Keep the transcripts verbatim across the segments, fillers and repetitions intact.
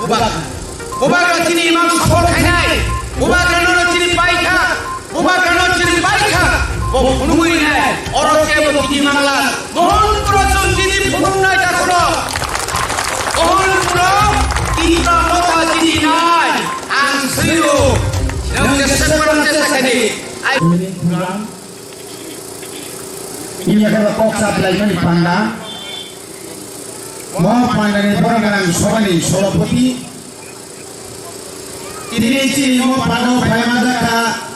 Bubagra. Bubagra chini imang sopor khainai. Bubagra no chini paikha. Bubagra no chini paikha. Bo phunugwi nai. Oro kebo kiti mangla. Mohon pura chon chini phunuknai dakoro. Mohon pura Tipra motha chini nai. Ang swiyo. Nang je separate sakani. Ai. Ini kok saplai mani panda. Mo panda ni borok nang sobani solopoti. Tini chini mo pano phaima jakha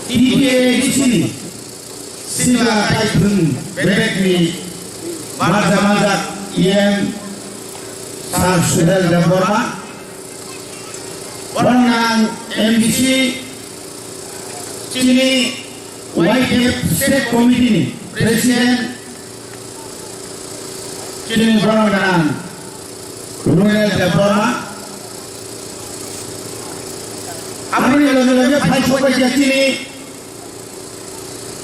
T P A D C ni Simla Paithung Bebek ni Marja Majak E M Sir Suhel Debbarma. Borok nang M D C chini Y P F State Committee ni President chini borok nang Runel Debbarma. Aboni loge loge phai sokbaija chini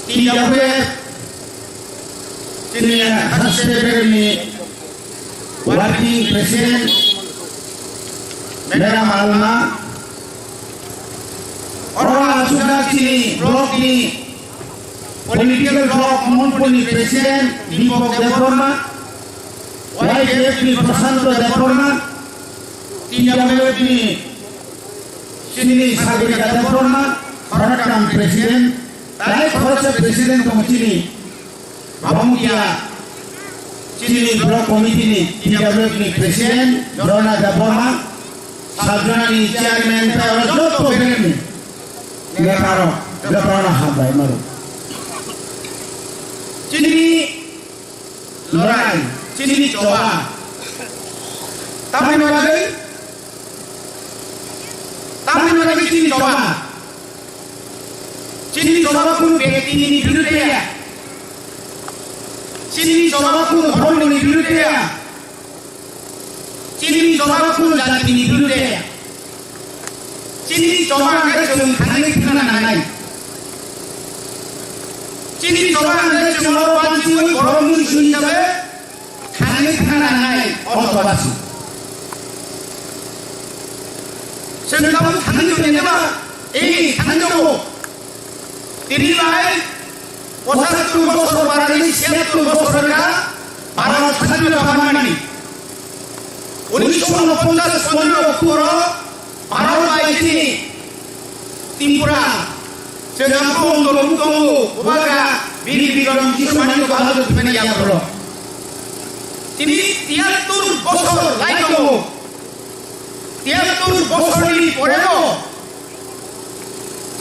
T W F chini Haste Beremni Working President Madam Alma, oro achukjak chini block ni political block Mohanpur ni President Deepak Debbarma, Y P F ni Prashanto Debbarma, T W F ni chini Sagorika Debbarma, khoroktham President, tai khoroksa President tongo chini. Abo wngkha chini Block Committee ni T W F ni President Rona Debbarma, Sabjona ni Chairman tei oro joto Beremni neta rok jotono hambai mano. Chini lorai, chini choba. Tamni bagwi? Tamni bagwi chini choba? Chini choba kunu bektini birudhe ya. Chini choba kunu dhormoni birudhe ya. Chini choba kunu jatini birudhe ya. Chini choba hwnkhe chwng thangwi thangna nangnai. Chini choba hwnkhe chwng oro banchiwi borok mui sui jabe. Thangwi thangna nangnai o chobasi. Chwng tabuk thangwi tongya neba? Ei, thangwi tongo. Tini bai pochattor bosor barani siyattor bosor wngkha Bharat sadhino jamanmani. Unisho unoponchas pondro October o Bharat bai chini Tripura, chwng ang phone tongmung tongo, Bubagra, bini bigrong Jisu mani ko bahal tongmani yaphro. Tini tiyattor bosor lai tongo. Tiyattor bosorni porebo,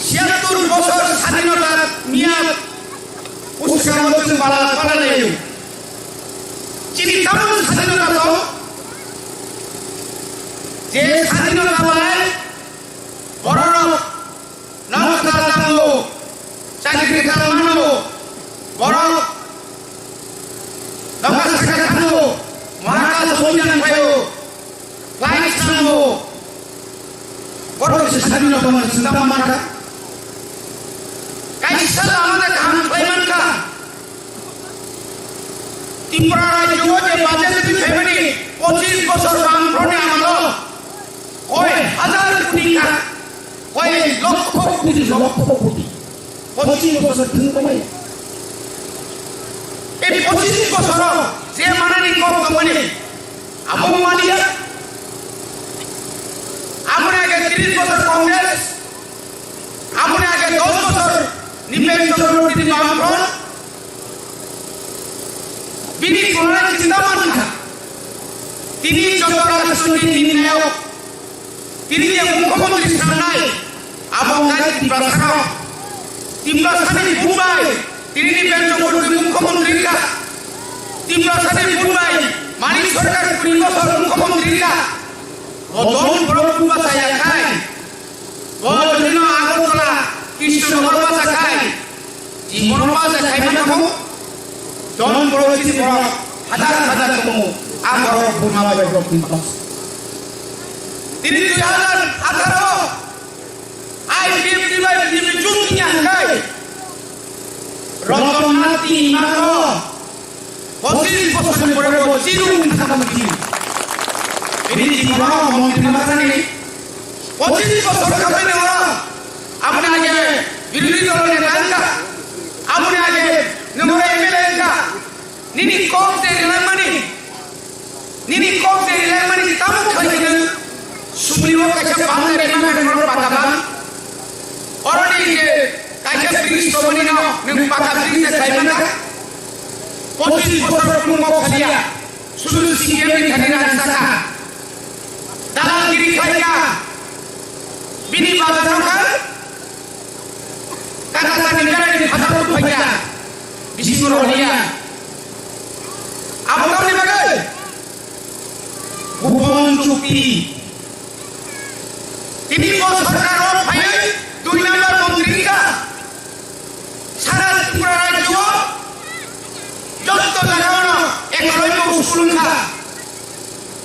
siyattor bosor sadhinota miyat, uskang bosor bala bala layo. Chini tamon sadhinota to, je sadhinota bai, borok Nokha tango, chakri kal mano, borok nokha saka tango, mahakal bonjang payo, lai tango, borok se sadino tomar sinta mankha. Kaisa lamana kaham khlai mankha. Tripura rajyo je budget ni family pochis bosor bang prone amalo, koi hazar koti ka. Koi lokho koti, lokho koti. Pochis bosor thung tongmani. Ei pochis bosor je manani kok tongmani. Abo mania. Aboni age tris bosor Congress. Aboni age dos bosor Nipendra Modi ni Bamfront. Bini khulai chinta mankha. Tini joto rajniti nirnayok. Tini je mukhyamantri sanai, abo wngkha Tiprasa rok. Tiprasani bubai, tini ni Benjongkuri mukhyamantri wngkha. Tiprasani bubai, Manik Sarkar kuri bosor mukhyamantri wngkha. Bodol borok buba saya khai. Bo jino Agartala, Krishnanagar bacha khai, jibon bacha khai mano kho, jon borok chini borok, hazar hazar tongo, a borok buma bai borok ni kos. Tini dui hazar atharo, I P F T bai tini jung ni hangkai, Ratan Nath ni imano, Pochis bosor ni pore bo chirung thangma chini. Bini jibon o montri masa ni pochis bosor khabai nangma. Aboni age birodhi dol ni neta wngkha, aboni age nangma M L A wngkha. Nini kok je rilangmani, nini kok je rilangmani tamo khaikhe nwng sumlibo kaisa bangla rimani norok baka bang. Oroni je kaisa bridge tongmani no nwng baka bridge je khaimani. Pochis bosor rok nwng kok khaliya, sudu C P M ni thani rang saka. Dalal giri khaikha, bini bazar kha. Kaka sani gana ni phatar tu phaikha, bisingo rohliya. Abo tamni bagwi? Bhuban chukti. Tini bo sarkar o phaiwi dui number montri wngkha. Sara Tripura rajyo o jotto jaga o no ekoloi bo school wngkha.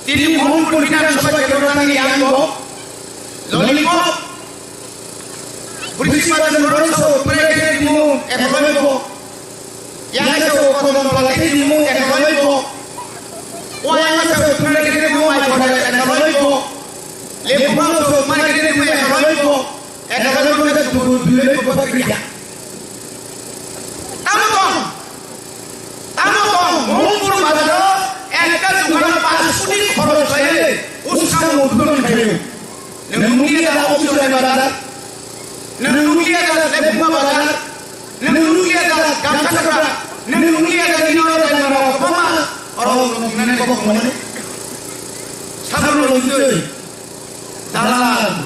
Tini Mohanpur Bidhan Sabha kendro nangni yang bo lollipop. British Madam Lawrence o tumare kene tumu ekoloi bo. Yang asa o kodom palai tumu ekoloi bo. O yang asa o tumare kene tumu ai kodom ekoloi bo. Lepura o tumare kene tumu ekoloi bo. Ekoloi bo kene tumu duloi bo bakriya. Tamo tong. Tamo tong, Mohanpur bazaro ekta dukano panch koti khoroch khlaiwi uskang udghadon khlaio. Nwng nukliya da Okichwrai bazar, nwng nukliya da Lebuma bazar, nwng nukliya da Gamsakra, nwng nukliya da Dino Daimara kwbangma oro nuknani kok mani. Sabono logitwi dalal.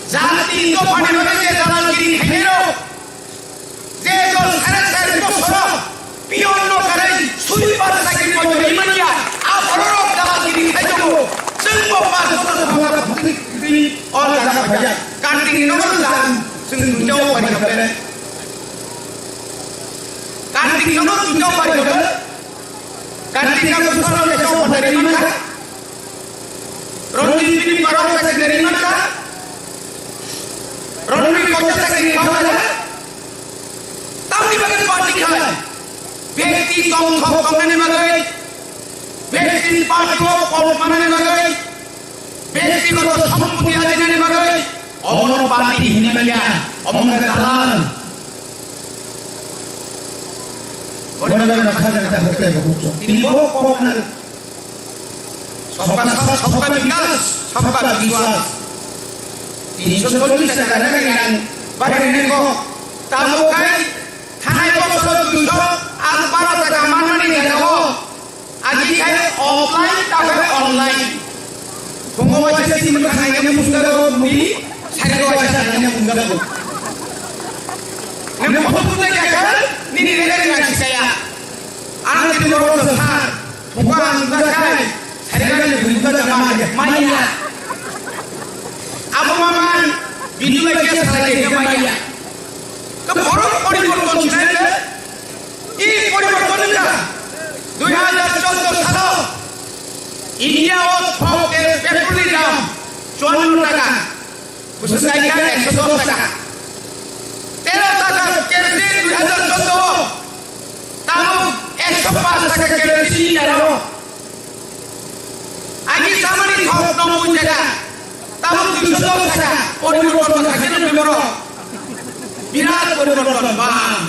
Jati dophani bagwi je dalalgiri khainai rok, je dol sare sare bosoro pion no karai sweeper sakri poito rimanya, a bororok dalagiri khaijago. Chwng bo pas bochor bhangla bhakti o jaga phaiya. Kartik ni nogo jang chwng dunjao pari kha pere. Kartik nogo dunjao pari kha pere. Kartik nogo solo le chao pari rimanya. Ronjit bini parok sakri rimanya. Ronjit kocha sakri rimanya. Tamni bagwi party khlai? Bekti tongthok tongnani bagwi, bekti party o kol manani bagwi, bektigoto sompoti ajinani bagwi, omono party hinwi manya, omo khe dalal. Bono bagwi no khaja khaja hote bo hukso. Tini bo kok na Sabka saath, sabka vikas, sabka vishwas. Tinsho chollish taka rega yang bari neko. Tamo kai thanai bosor duisho ar bara taka manmani jagao agi khai offline, ta khai online. Phungo waisa sim khanai ne musgaro mui, sari waisa khanai ne musgaro. Nang phone tu kya kar? Nini rega rega sikaya. Ano tini borok sar. Buka ang buka kai, sari kali buri buka jama aja, maya. Abo maman, video lagi ya sari kali maya. Ke borok poriborton sinai le, i poriborton ka, dui hajar choudo salo, India o thok de petrol ni dam chuanno taka. Bwswk kaikha ekso dos taka. Tero taka kerosene dui hajar choudo o. Tabuk ekso paanch taka kerosene litre o. Agi samani thok noboi taka. Tabuk duiso dos taka. Poriborton khaikhe nw memoro. Birat poriborton bang.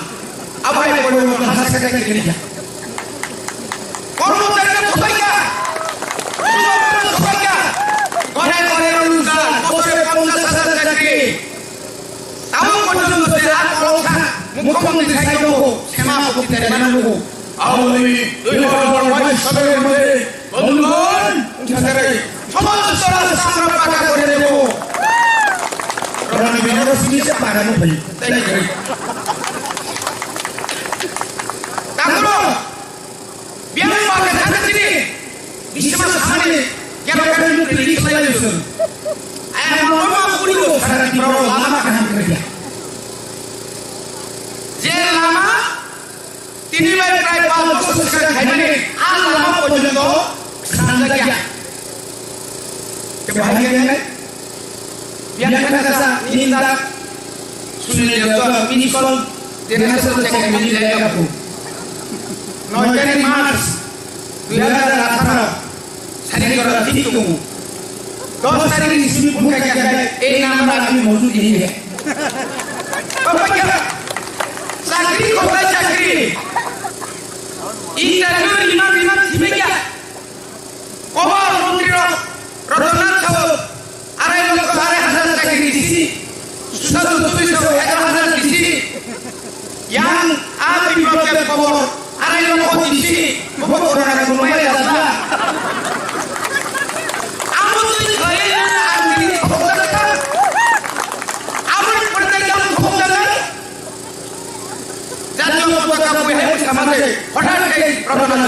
Abai poriborton hasa khaikhe khaikhe. Kormochari no thobaikha, krushok no thobaikha, gore gore no lujak, bosore ponchash hajar chakri. Tamo porjonto se ar koloksa mukhyamantri sai tongo, sema bokti tari mano lugo. Aoni dui hajar bais saler moddhe, bondhugon, wngkha kare, somosto rasta amra paka kore debo. Rani bini rosini se para no bhai, tai kare. Takuro, Biyang ba khe thangkha chini, bisima samani, kebo kebo mukti ri khlai lusung. Ayang mama puri bo sara Tripura o lama kaham khe ya. Je lama, tini bai prai pal bosor sikha khaimani, a lama porjonto sanjak ya. Kebo hai khe nai? Yang kata sa ninda sunil jagwa minisol denasa cek mini lagi aku. Noi tarik March dui hajar atharo, Tengkora thik tongo. Dos tarikh ni simi phone khaikha khe, "Ei number ami mojud nahi hai." Baba kya? Chakri khotai chakri. Interview rima rima thibe kya? Koba montri rok, Rotona Chao, arai lokho arai hajar chakri disi. Sushant Dubi Chao, egaroh hajar disi. Yang a Biplab Deb khobor, arai lokho disi, bobo corona ni phunukmani rajla. Amo twi khlaiwi ang tini thokjak kha. Aboni pore tei tamo thokjaknai. Jatiyo potaka bui hai sama de, hothat khe rotona.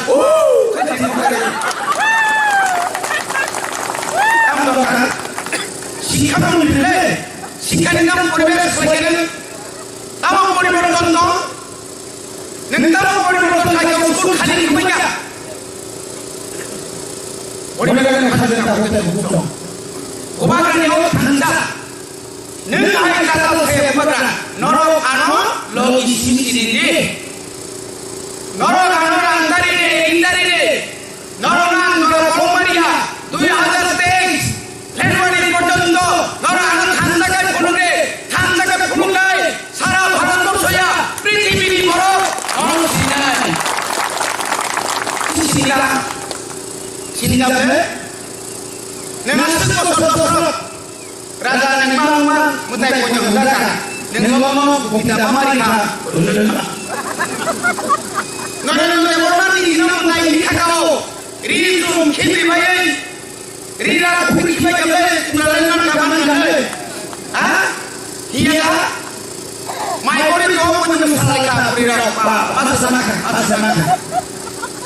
Tamo dwkha. Sikha mantri le, sikha ni nang poribesh khlai khe nang. Tamo poriborton no. Nang tamo poriborton khlai khe school khali ni khuya. Poriborton khali ta hote bukto. Koba kani o thansa. Nung hai katal se pura, norok ano logi simi sindi. Norok ano rangdari re, indari re. Norok na norok kolmariya, dui hajar teis February porjonto norok ano thansa kai phunuk re, thansa kai phunuk kai, sara Bharat borso ya, prithibi ni borok, norok sinai. Sinai. Sinai be? Nung asuk bosor bosor. Raja nang bangma mwtai poito hwnjakha, nang bono gupita bama rikha. Norendra Debbarma ni rino mwtai rikha kao, ri chum khibri baiwi, ri ra khuri khibai khe, tula lai man kha man kha le. Ha? Hiya? Mai kori to ko ni salai ka puri ra pa pa sa na ka pa sa na ka.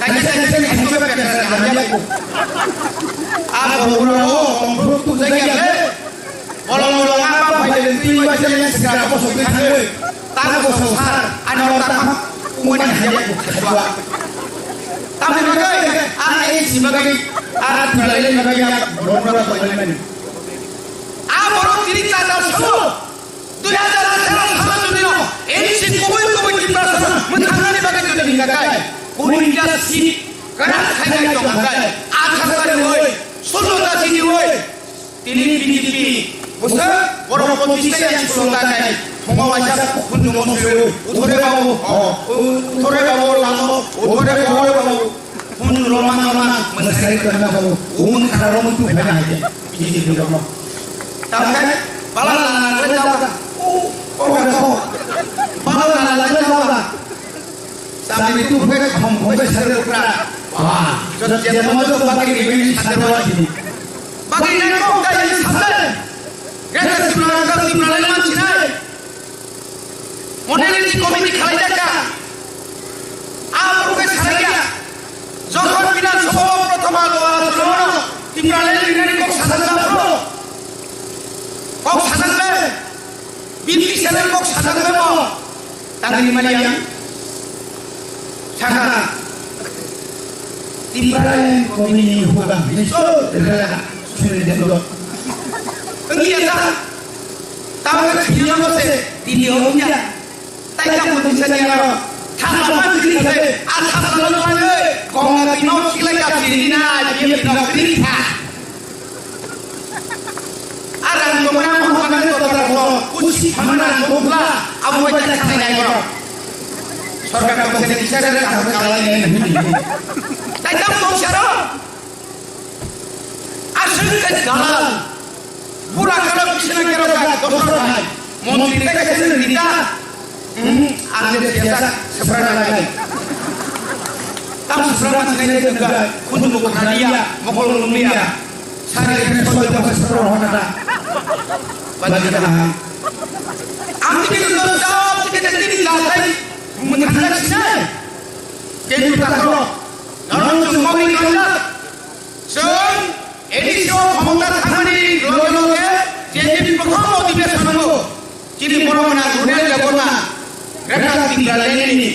Kaisa kaisa ni hingso ka ka ya ko. A ko ro o ko tu ja ya le. Bolong bolong a pa pa le tu wa ja ya sikra ko so tu thang le. Ta ko so sar ano ta pa. Umani hanya ko khadwa. Ta me ga a e si ma ga a tu la le ma ga ya. Bolong bolong ko le mani. A borok tini chajak sabo. Dui hajar atharo salo jodi no A D C kubui kubui Tiprasa mwthangnani bagwi jodi hingkha khe, kuri ta seat kwrak khainai tongkha khe, atharo ta riwi, suno ta siniwi, tini B J P bwswk borok pochis ta yang suno ta khai, thongma waisa khunju mosriwi, uthore babu, o, uthore babu lamo, uthore babu. Phone roma roma mwsari tongna ko un khara roma tu phena haje. Biji tu roma. Tamkai bala na na le jawa. O o ko. Bala na na le jawa. Sabi tu phek khom khom ke sare ukra. Wah. Jot jot mo jot bagi ni bini sare wa sini. Bagi ni ko ka ni sare. Gata sura ka sura le man sinai. Monelini committee khalaijak kha. A borok khe salaiya. Jokhon Bidhan Sabha o prothom alo alo Timra le rinani kok sajak kha phro. Kok sajak le. B P C L kok sajak le mo. Tangri maliya. Saka. Timra le committee hoga. Nisto rela. Suri de do. Engi ya ta. Tamo khe thwiyamo se tini o wngya. Tai tamo tisa ni aro. Thangma ma tini se. A thangma no mane. Konga tino kila ka tini na. Ye tino tini tha. A rang tongmani ang hwnmani kotor ko. Kusi thangmani ang bokla. Abo bai ta thangnai nai borok. Sorkar tong se tisa se ang kalai nai. Tai tamo tong saro. Aswk khe dalal. Bura kalo bisna kero ka dosor hai. Montri khe khe rita. Hmm, ang je biasa sebrang lai. Tam sebrang sinai de ga khunju mo khaliya, mokol lumliya. Sari khe soi de sebrang hota da. Bagi da ha. Ang tike do da, tike de tike da tai. Mun khana sinai. Kedu takro. Norok chumkokni kanjak. Chwng A D C o khomota thangmani loge loge je chini prothom odhibeshongo chini borok gwnang Runel Debbarma Greater Tipraland ni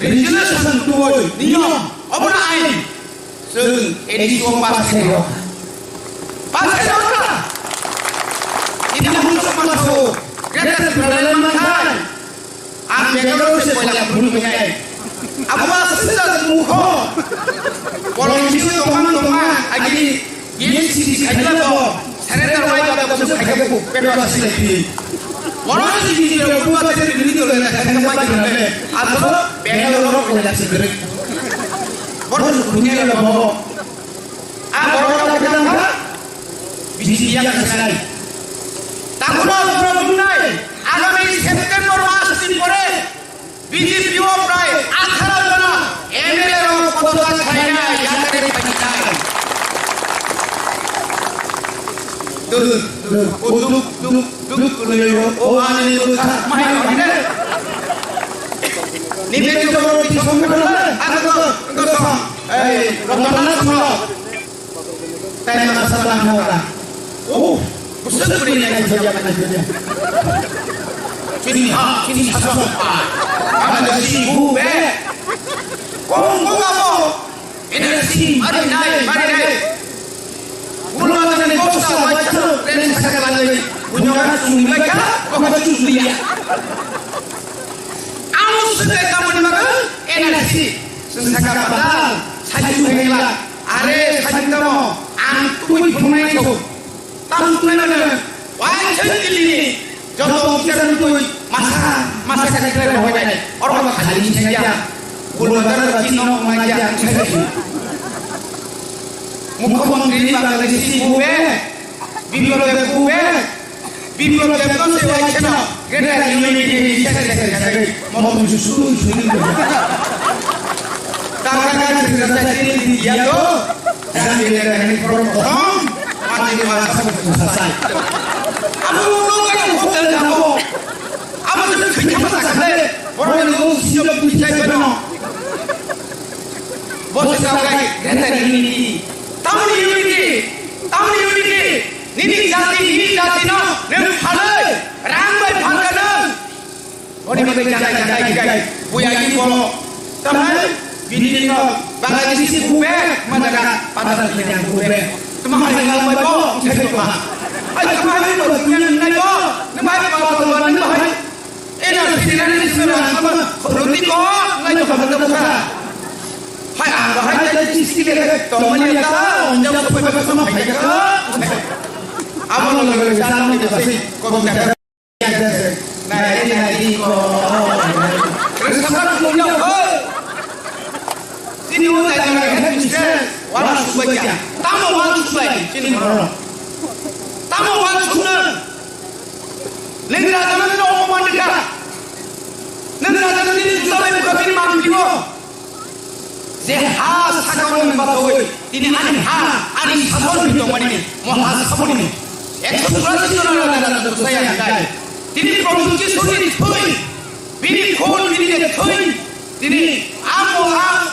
resolution tuwi niyom obono ain chwng A D C o pass khairokha. Pass khairokha. Chini muchuk masao Greater Tipraland manthai. Ang Bangalore se poila phunuk nai. Abo aswk jak mukho. Bolong bisingo tongmang tongmang. N C D khaina bo, surrender wai ba bo khaina bo, pepa silai phi. Oro si di yo bu ba se ni do na khaina ba ni ne. Aso Bangalore ko la se gre. Bor dunia lo bo. A bor ka ka ka. B J P ya ka sai. Takuno bro bunai. Agami September mas din pore B J P o prai atharo jona M L A rok podosaj khlaina yatari phainai. Duk, duk, duk, duk, duk, o ani duk, mai, mai, mai. Nibe jogor di songkar, ano to, to song. Ei, rotana song. Tei masa bang hora. Oh, kusuk kuri nai jogya nai jogya. Chini ha, chini ha so pa. Ama de si bu be. Kong kong amo. Energy mari nai, mari nai. Gulma nani bosta wacha, ren sakala nai. Bunyora sungla ka, kong ka chusliya. Amo sete tamani maga, energy. Saka patal, saju hela. Are sajindamo ang tui phungnai so. Tang tunai mano. Wai chang kili. Joto kisan tui masa masa kali kali hoi nai. Oro ma khali ni chang ya. Gulma dara ba chino ma ya chang ya. Mukhyamantri ni Bangladeshi bube. Biplab Deb bube, Biplab Deb no se wai kheno, Greater Unity ni secretary sagwi, mo bujsu suru suru ni. Tangka ka secretary ni dia to, dan Greater Unity from Kotom, mati ni masa bujsu sasai. Abo mo ka hotel jabo, abo to khajama sakale, boro ni mo sijab bujai bano. Bo se ka kai, Greater Unity. Tamni unity, tamni unity. Nini jati, nini jati no, nini phalai, rang bai phalka no. Oni bai jati, jati, jati. Buya ini bolo. Tamai, bini no, Bangladeshi bube, mana ka, pada bini bube. Tamai, ngai bai bo, cek to ma. Ai, tamai, bo, dunia ngai bo, ngai bai bo, ngai bai. Ena sirani sirani sama roti ko ngai to khamata buka. Hai ang hai tai chisti le to mani ta onja ko pa sama hai ka. Amo lo lo sa no ni kasi ko ta. Na ni na di ko. Sama ko ya ho. Sini wo ta na he ni se. Wala subai ya. Tamo wala subai. Sini mo. Tamo wala subai. Nini raja nini omo mandika. Nini raja nini juta bai buka bini mang bibo. Je ha sakao nini batoi. Tini ani ha, ani sason ni tongmani, mo ha saboni ni. Ekso churasi jona raja raja saya hai. Tini Prabhu Jisu ni thoi. Bini khon bini thoi. Tini amo ha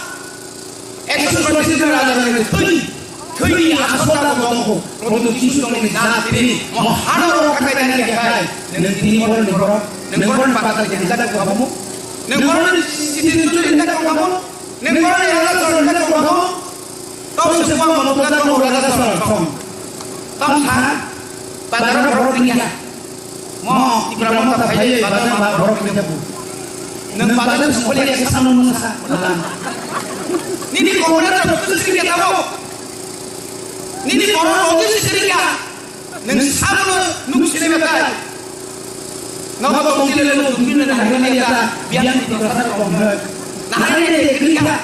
Ekso churasi jona raja raja thwi, thwini aswk da tongo, Prabhu Jisu tongmani jat tini, mo hano rok khakai tani khai, neng tini borok ni borok, neng borok ni pata ni jat ko kamo, neng borok ni siti ni juri jat ko kamo, neng borok ni ala sor jat ko kamo, tau se mo mo jat ko raja sor song, tau sa, pata borok ni ya. Mo, Tipra Motha phai, bazar ma borok ni jabu. Nwng bazar songkoli eksa samung nwng sa, badan. Nini komona to kutu sini tamo. Nini komona to kutu sini ya. Nwng sabuno nuk sini betai. Nogo tongkile lo tongkile na hagani ya ta. Biang ni to kasa komona. Na hagani de kiri ya.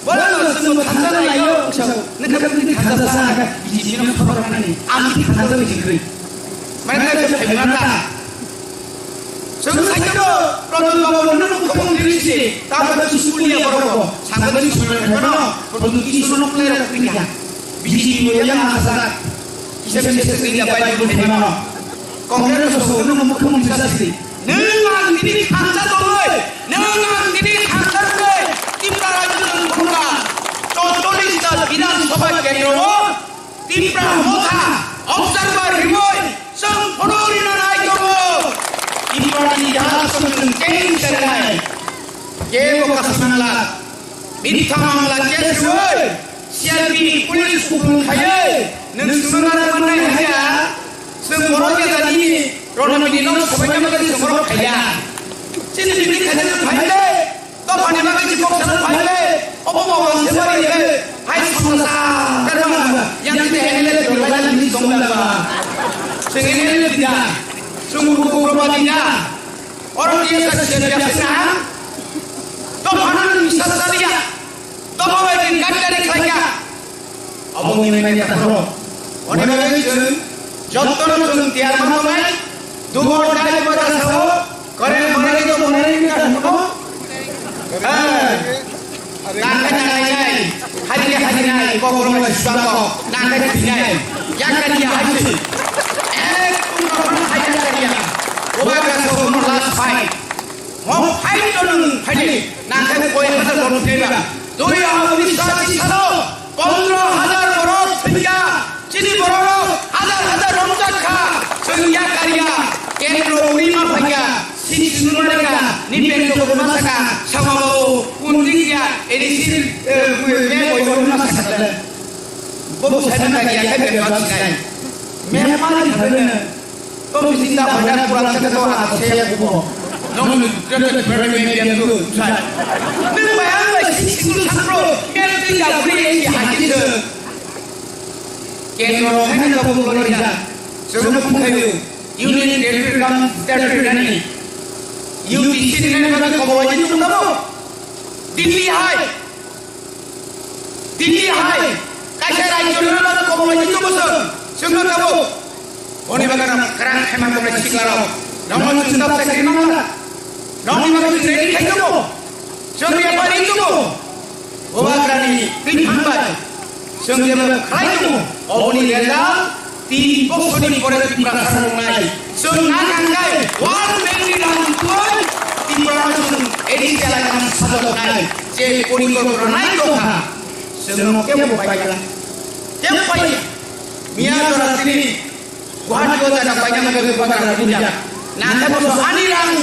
Bola no sumbo thansa na yo, neka kini thansa sa, biji no khobor nani, ami thansa biji kri. Mana ta khaimata. Sung sajo, Pradhan Babu no khobor kri si, ta ba ki sukuli ya borok, sangga ki sukuli ya borok, Pradhan ki sukuli ya kri ya. Biji yo ya asa. Kisa kisa kri ya bai bu thema. Congress o sogwi no mukhyamantri chasi. Nwng ang tini thansa tongwi, nwng ang tini thansa tongwi, Tipra Rajyo ni khungka, chorchollis ta Bidhan Sabha kendro o Tipra Motha observer riwi, chwng photo rina nai tongo. Tipra ni jaga chwng change khainai. Kebo kasmangla. Bini thamang la case rwi, C R P ni police kupulung khaiwi, nwng swnamna mannai haiya, chwng borok ya jani, Ronamini no sabaina bagwi chwng borok khaiya. Chini bini khaina phaile, dophani bagwi chwng kok sana phaile, obo bo wang se bari le, hai samla sa, Yang te M L A dogai ni song la ba. Sing M L A dida. Sung ko ko ba dida. Oro dia sa sia sia sa. To mana ni sa sa dia. To ba ni kan dari kaya. Abo ni mai ta ro. Oni ba ni sung. Jotto no sung tiar ma to mai. Dugo dai ba ta sa. Kore mare to mare ni ka no. Eh. Nakai nakai nai, hari hari nai, kok rong lai suka kok, nakai thinai, yang kan dia hari. Eh, kum kok rong hai yang kan dia. Boba ka so mo last fight. Mo fight to nung fight, nakai koi hada dong theba. Dui a bisa di salo, pondro hazar borok thia. Chini bororok hazar hazar romjak kha, chwng yakar ya, kendro uri ma phaikha, sini sunu ma rega, ni beng joko ma saka, sama babu, kunjik ya, A D C, eh, me boy boy ma saka le. Bobu sai ma ya, kai beng jok sinai. Me ma ni khabe ne. To mi sinda bhaina kurang saka to a se ya kubo. Nong ni tre tre tre me biang tu sai. Nang bayang bai sini sunu sakro, me sinda buri ya, ya, ya. Kendro haino tabuk lori jak. Chwngno phungkhaio. Union Territory cum Territory nani. U T C ni nani bagwi kobo wajin tung tabuk. Delhi hai. Delhi hai. Kaisa rajyo ni bagwi kobo wajin tung bwswk. Chwngno tabuk. Boni bagwi rang krang khaima tongnai siklarok. Nomo chwng tab chakri mangla. Nokni bagwi chwng ready khai tongo. Chwng yapari tongo. Bubagrani twi thangbai. Chwng jeba khlai tongo. Oboni result tin bosoni pore Tiprasa wngnai. Chwng na nangkhe World Bank ni rang twi Tiprasa chwng A D C elaka sajoknai. Je porikolpona nai tongkha. Chwngno kebo paikha. Kebo paikha. Miya jora tini Guwahati o jaga paina bagwi bubagra buja. Nathai boso ani rang,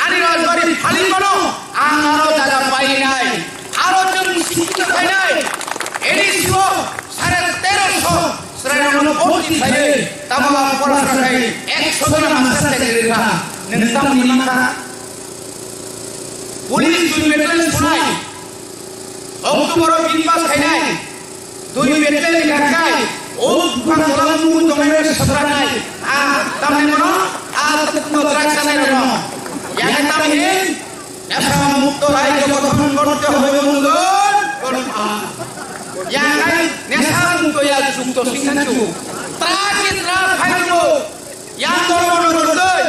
ani rajbari phalwi mano, ang aro jaga painai, aro chwng sikito khainai. A D C o sare teroso chwrairokno bhorti khlaiwi, tamo ang porasra khai ekso jona master chakri rwkha. Nwng tamni mankha? Police dui battalion sunai. October o bin pass khainai. Dui battalion ni kangkai, o buphang tola mungwi tongnai rok swpranai. A, tamni mano, a, no drugs sanai rok no. Yang tamni, nesa mukto rajyo gothon korte hobe mungwi, kono a. Yang kai, nesa mukto ya jukto singna ju. Tra ke tra phai mo. Yang dormo no rotoi.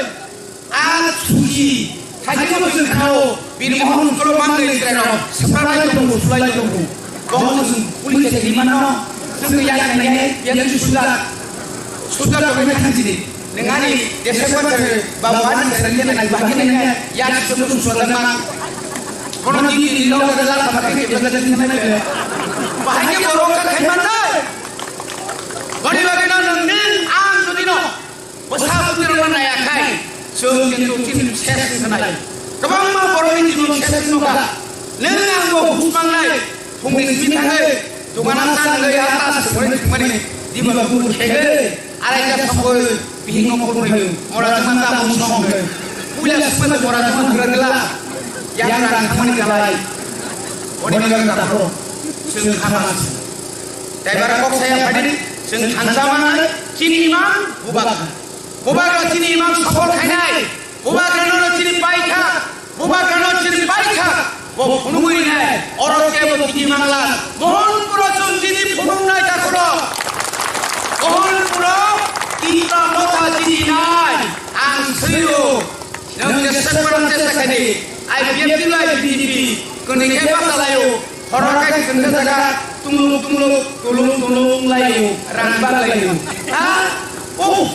A suji, thajima chwng khao, bini mohon chwlo mangle chwrairok, swpranai tongo, sulai tongo. Bono chwng police se rimano, chwng ya kanai, ya chwng suda. Suda to me thangjini. Nengani, desa kwatare, babu ani chwng ya nai, bahai nai, ya chwng suda mang. Kono digi ni lo da la ba ke ke da da ni nai. Bahai ke borok ka khai man nai. Bani bagena nang ning ang jodi no. Bwsa bwtwirokno naiya khai, chwng kintu chini ses wngkha nai. Kwbangma borokni jibon ses wngkha. Nwng ang bo buj mangnai, phungni simi thangwi, dukana cha nangwi, ata se hwnwi thwngmani, diba bukur khegwi, araika songwi, bihikno khulumwi, mora chwngma ta mung songwi. Puila swkmani mora chwngma kwrwngla, yang rang thangmani kalai. Boni bagwi takhoro, chwng kha mano. Tei bara kok saya phadi, chwng thansa manai, chini imang bubagra. Bubagra chini imang sopor khainai, bubagra no chini paikha, bubagra no chini paikha. Bo phunugwi nai, oro kebo chini mangla, mohon pura chwng chini phunuknai takhoro. Mohon pura, Tipra motha chini nai, ang swiyo. Nwng je sakmano chesta khaidi, I P F T lai B J P, kwnwi khe bachalaio, horo khai kwndha jaga, tunglung tunglung, tulung tulung laio, rang bak laio. Ha? Oh!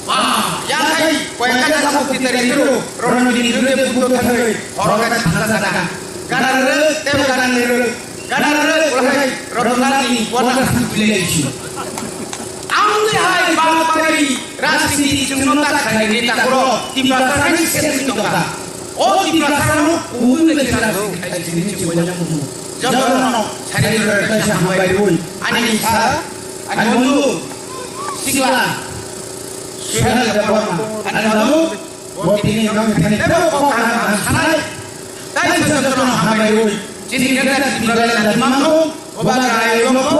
Ba! Yathai, koi kata thapuk kitari turu, rono din rute buto thangwi, horo khai thangka jaga. Gadang rwk, tebo gadang rwk. Gadang rwk, wahai, Rotondar ni buana thang bilai si. Ang ni hai bapari rajniti chwngno ta khaini takhoro Tiprasa ni sesni tongkha. O Tiprasa no kubui bai khlai khai sini chwngno kubu. Jotono sari rwk ta hambai rwi. Ani sa, ani bondhu, sikla, Suhel Debbarma, ani babu, Bo tini nong thani tebo kok kaham ang sanai. Tai se jotono hambai rwi. Chini khe ta Tripura le nadi mango. Boba rai rok